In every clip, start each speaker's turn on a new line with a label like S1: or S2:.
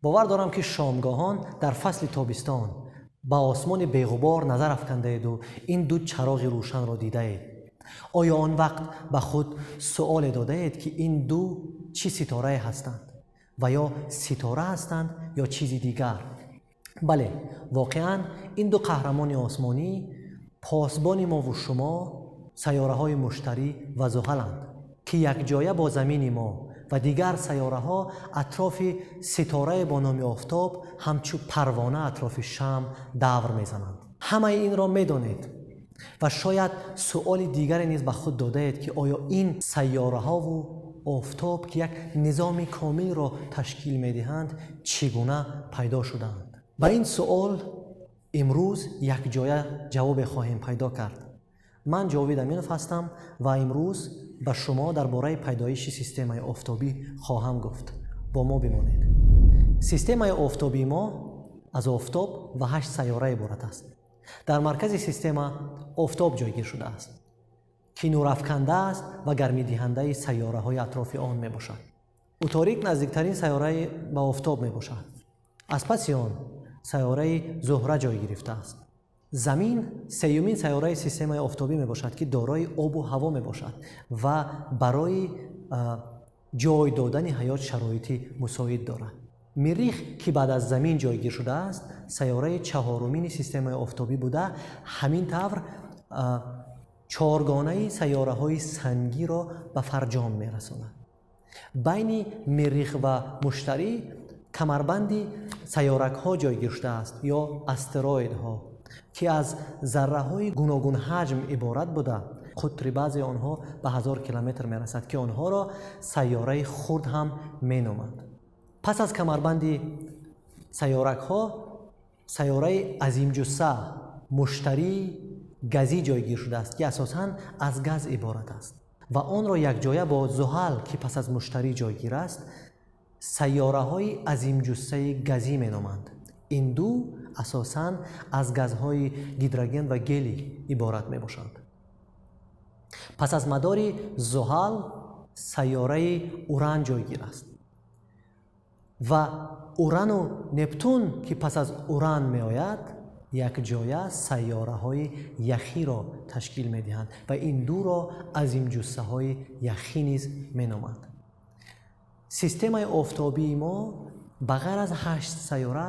S1: Бовар дорам, ки шомгоҳон дар фасли тобистон ба осмони беғубор назар афкандаеду ин ду чароғи рӯшанро дидаед. Оё он вақт ба худ суоле додаед, ки ин ду чӣ ситорае ҳастанд ва ё ситора ҳастанд ё чизи дигар? Бале, воқеан ин ду қаҳрамони осмонӣ посбони мову шумо, сайёраҳои Муштарӣ ва Зуҳаланд, ки якҷоя бо Замини мо ва дигар сайёраҳо атрофи ситорае бо номи Офтоб ҳамчун парвона атрофи шамъ давр мезананд. Ҳамаи инро медонед ва шояд суоли дигаре низ ба худ додаед, ки оё ин сайёраҳову Офтоб, ки як низоми комилро ташкил медиҳанд, чӣ гуна пайдо шудаанд? Ба ин суол имрӯз якҷоя ҷавобе хоҳем пайдо кард. Ман Ҷовид Аминов ҳастам ва имрӯз ба шумо дар бораи пайдоиши системаи офтобӣ хоҳам гуфт. Бо мо бимонед. Системаи офтобии мо аз Офтоб ва ҳашт сайёра иборат аст. Дар маркази система Офтоб ҷойгир шудааст, ки нурафканда аст ва гармидиҳандаи сайёраҳои атрофи он мебошад. Уторид наздиктарин сайёраи ба Офтоб мебошад. Аз паси он сайёраи Зуҳра ҷой гирифтааст. Замин сеюмин сайёраи системаи офтобӣ мебошад, ки дорои обу ҳаво мебошад ва барои ҷой додани ҳаёт шароити мусоид дорад. Миррих, ки баъд аз Замин ҷойгир шудааст, сайёраи чаҳорумини системаи офтобӣ буда, ҳамин тавр чоргонаи сайёраҳои сангиро ба фарҷом мерасонад. Байни Миррих ва Муштарӣ камарбанди сайёракҳо ҷойгир шудааст ё астероидҳо, ки аз зарраҳои гуногунҳаҷм иборат буда, қутри баъзе онҳо ба 1000 километр мерасад, ки онҳоро сайёраи хурд ҳам меноманд. Пас аз камарбанди сайёракҳо сайёраи азимҷусса Муштарии газӣ ҷойгир шудааст, ки асосан аз газ иборат аст ва онро якҷоя бо Зуҳал, ки пас аз Муштарӣ ҷойгир аст, сайёраҳои азимҷуссаи газӣ меноманд. Ин ду асосан аз газҳои гидроген ва гелий иборат мебошанд. Пас аз мадори Зуҳал сайёраи Уран ҷойгир аст ва Урану Нептун, ки пас аз Уран меояд, якҷоя сайёраҳои яхиро ташкил медиҳанд ва ин дуро азимҷуссаҳои яхӣ низ меноманд. Системаи офтобии мо ба ғайр аз ҳашт сайёра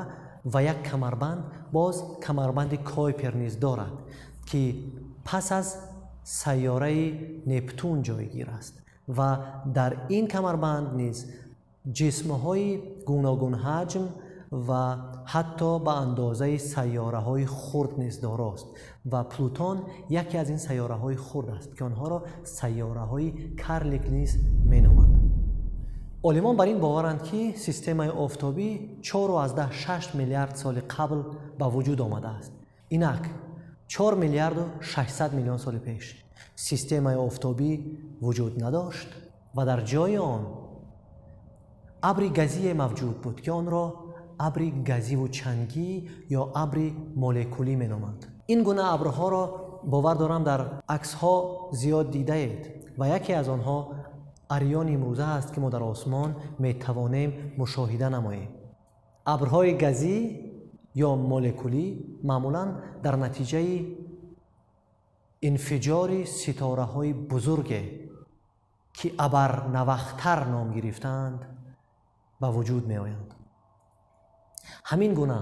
S1: ва як камарбанд боз камарбанди Койпер низ дорад, ки пас аз сайёраи Нептун ҷойгир аст ва дар ин камарбанд низ ҷисмҳои гуногунҳаҷм ва ҳатто ба андозаи сайёраҳои хурд низ дорост ва Плутон яке аз ин сайёраҳои хурд аст, ки онҳоро сайёраҳои карлик низ меноманд. Олимон бар ин боваранд, ки системаи офтобӣ 4,6 миллиард соли қабл ба вуҷуд омадааст. Инак, 4 миллиарду 600 миллион соли пеш системаи офтобӣ вуҷуд надошт ва дар ҷои он абри газие мавҷуд буд, ки онро абри газиву чангӣ ё абри молекулӣ меноманд. Ин гуна абрҳоро, бовар дорам, дар аксҳо зиёд дидаед ва яке аз онҳо Ариён имрӯза аст, ки мо дар осмон метавонем мушоҳида намоем. Абрҳои газӣ ё молекулӣ маъмулан дар натиҷаи инфиҷори ситораҳои бузурге, ки абарнавахтар ном гирифтаанд, ба вуҷуд меоянд. Ҳамин гуна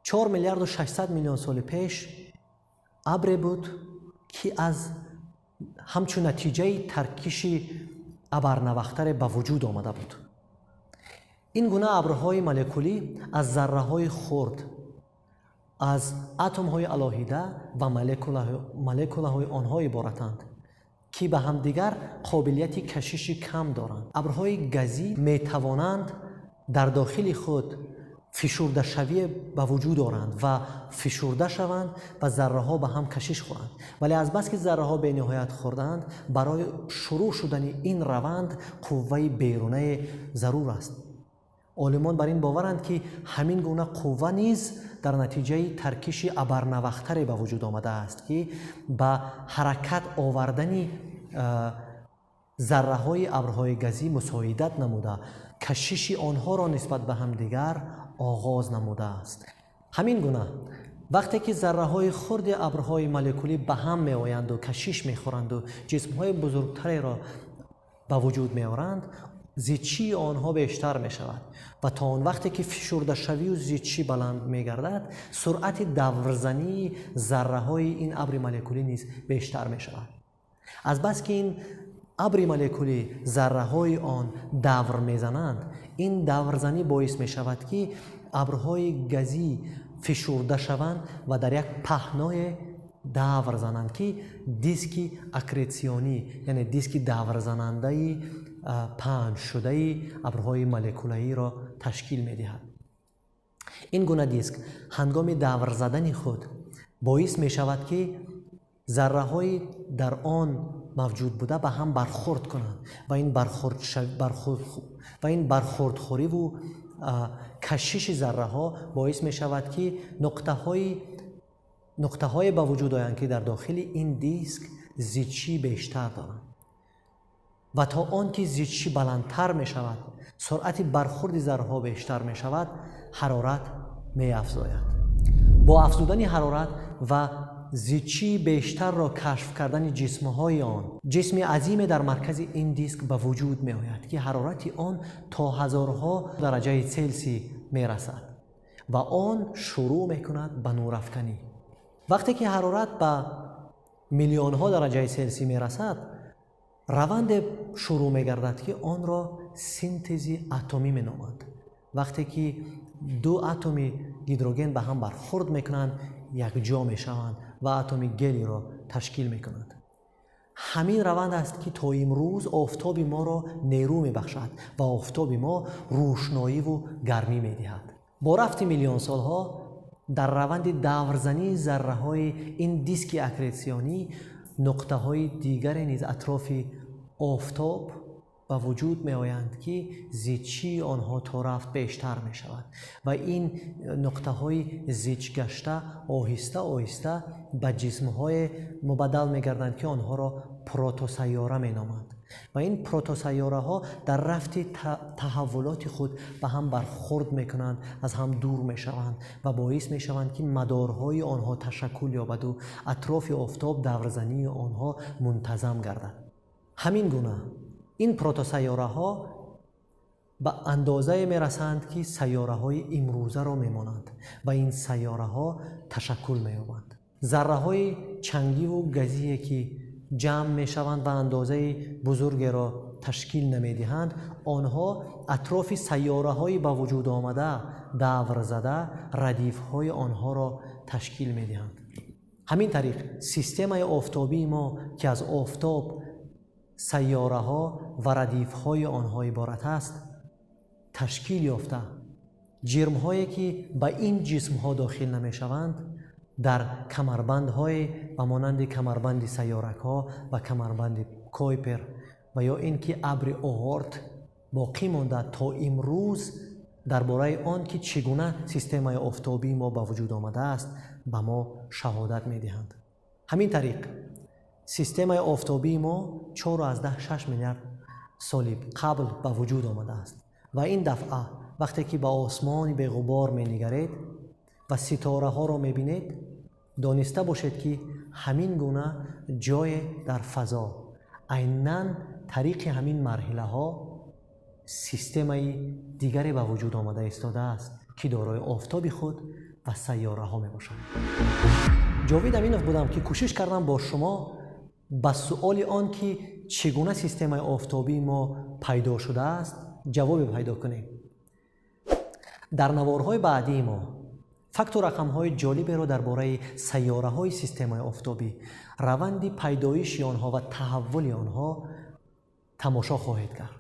S1: 4 миллиарду 600 миллион соли пеш абре буд, ки аз ҳамчун натиҷаи таркиши абарнавахтаре ба вуҷуд омада буд. Ин гуна абрҳои молекулӣ аз зарраҳои хурд, аз атомҳои алоҳида ва молекулаҳои онҳо иборатанд, ки ба ҳамдигар қобилияти кашиши кам доранд. Абрҳои газӣ метавонанд дар дохили худ фишурдашавие ба вуҷуд оранд ва фишурда шаванд ва зарраҳо ба ҳам кашиш хӯранд. Вале азбаски зарраҳо бениҳоят хурданд, барои шурӯъ шудани ин раванд қувваи берунае зарур аст. Олимон бар ин боваранд, ки ҳамин гуна қувва низ дар натиҷаи таркиши абарнавахтаре ба вуҷуд омадааст, ки ба ҳаракат овардани зарраҳои абрҳои газӣ мусоидат намуда. Кашиши онҳоро нисбат ба ҳамдигар оғоз намудааст. Ҳамин гуна, вақте ки зарраҳои хурди абрҳои молекулӣ ба ҳам меоянду кашиш мехӯранду ҷисмҳои бузургтареро ба вуҷуд меоранд, зичии онҳо бештар мешавад ва то он вақте ки фишурдашавию зичӣ баланд мегардад, суръати даврзании зарраҳои ин абри молекулӣ низ бештар мешавад. Азбаски ин абри молекулӣ зарраҳои он давр мезананд, ин даврзанӣ боис мешавад, ки абрҳои газӣ фишурда шаванд ва дар як паҳное давр зананд, ки диски аккретсионӣ, яъне диски даврзанандаи паҳншудаи абрҳои молекулаиро ташкил медиҳад. Ин гуна диск ҳангоми давр задани худ боис мешавад, ки зарраҳои дар он мавҷуд буда ба ҳам бархӯрд кунанд ва ин бархӯрдхӯриву кашиши зарраҳо боис мешавад, ки нуқтаҳое ба вуҷуд оянд, ки дар дохили ин диск зичӣ бештар доранд. Ва то он ки зичӣ баландтар мешавад, суръати бархӯрди зарраҳо бештар мешавад, ҳарорат меафзояд. Бо афзудани ҳарорат ва зичии бештарро кашф кардани ҷисмҳои он, ҷисми азиме дар маркази ин диск ба вуҷуд меояд, ки ҳарорати он то ҳазорҳо дараҷаи Целсий мерасад ва он шурӯъ мекунад ба нурафканӣ. Вақте ки ҳарорат ба миллионҳо дараҷаи Целсий мерасад, раванде шурӯъ мегардад, ки онро синтези атомӣ меноманд. Вақте ки ду атоми гидроген ба ҳам бархӯрд мекунанд, якҷо мешаванд ва атоми гелиро ташкил мекунанд. Ҳамин раванд аст, ки то имрӯз офтоби моро нерӯ мебахшад ва офтоби мо рӯшноиву гармӣ медиҳад. Бо рафти миллионсолҳо дар раванди даврзании зарраҳои ин диски аккретсионӣ нуқтаҳои дигаре низ атрофи офтоб ба вуҷуд меоянд, ки зичии онҳо то рафт бештар мешавад ва ин нуқтаҳои зичгашта оҳиста оҳиста ба ҷисмҳое мубаддал мегарданд, ки онҳоро протосайёра меноманд. Ва ин протосайёраҳо дар рафти таҳаввулоти худ ба ҳам бархӯрд мекунанд, аз ҳам дур мешаванд ва боис мешаванд, ки мадорҳои онҳо ташаккул ёбаду атрофи офтоб даврзании онҳо мунтазам гардад. Ҳамин гуна ин протосайёраҳо ба андозае мерасанд, ки сайёраҳои имрӯзаро мемонанд ва ин сайёраҳо ташаккул меёбанд. Зарраҳои чангиву газие, ки ҷамъ мешаванд ва андозаи бузургеро ташкил намедиҳанд, онҳо атрофи сайёраҳои ба вуҷуд омада давр зада, радифҳои онҳоро ташкил медиҳанд. Ҳамин тариқ, системаи офтобии мо, ки аз офтоб, сайёраҳо ва радифҳои онҳо иборат аст, ташкил ёфта, ҷирмҳое, ки ба ин ҷисмҳо дохил намешаванд, дар камарбандҳое ба монанди камарбанди сайёракҳо ва камарбанди Койпер ва ё ин ки абри Оорт боқӣ монда, то имрӯз дар бораи он ки чӣ гуна системаи офтобии мо ба вуҷуд омадааст, ба мо шаҳодат медиҳанд. Ҳамин тариқ, системаи офтобии мо 4,6 миллиард соли қабл ба вуҷуд омадааст. Ва ин дафъа, вақте ки ба осмони беғубор менигаред ва ситораҳоро мебинед, дониста бошед, ки ҳамин гуна ҷое дар фазо айнан тариқи ҳамин марҳилаҳо системаи дигаре ба вуҷуд омада истодааст, ки дорои офтоби худ ва сайёраҳо мебошад. Ҷовид Аминов будам, ки кӯшиш кардам бо шумо ба суоли он ки чӣ гуна системаи офтобии мо пайдо шудааст, ҷавобе пайдо кунем. Дар наворҳои баъдии мо факту рақамҳои ҷолиберо дар бораи сайёраҳои системаи офтобӣ, раванди пайдоиши онҳо ва таҳаввули онҳо тамошо хоҳед кард.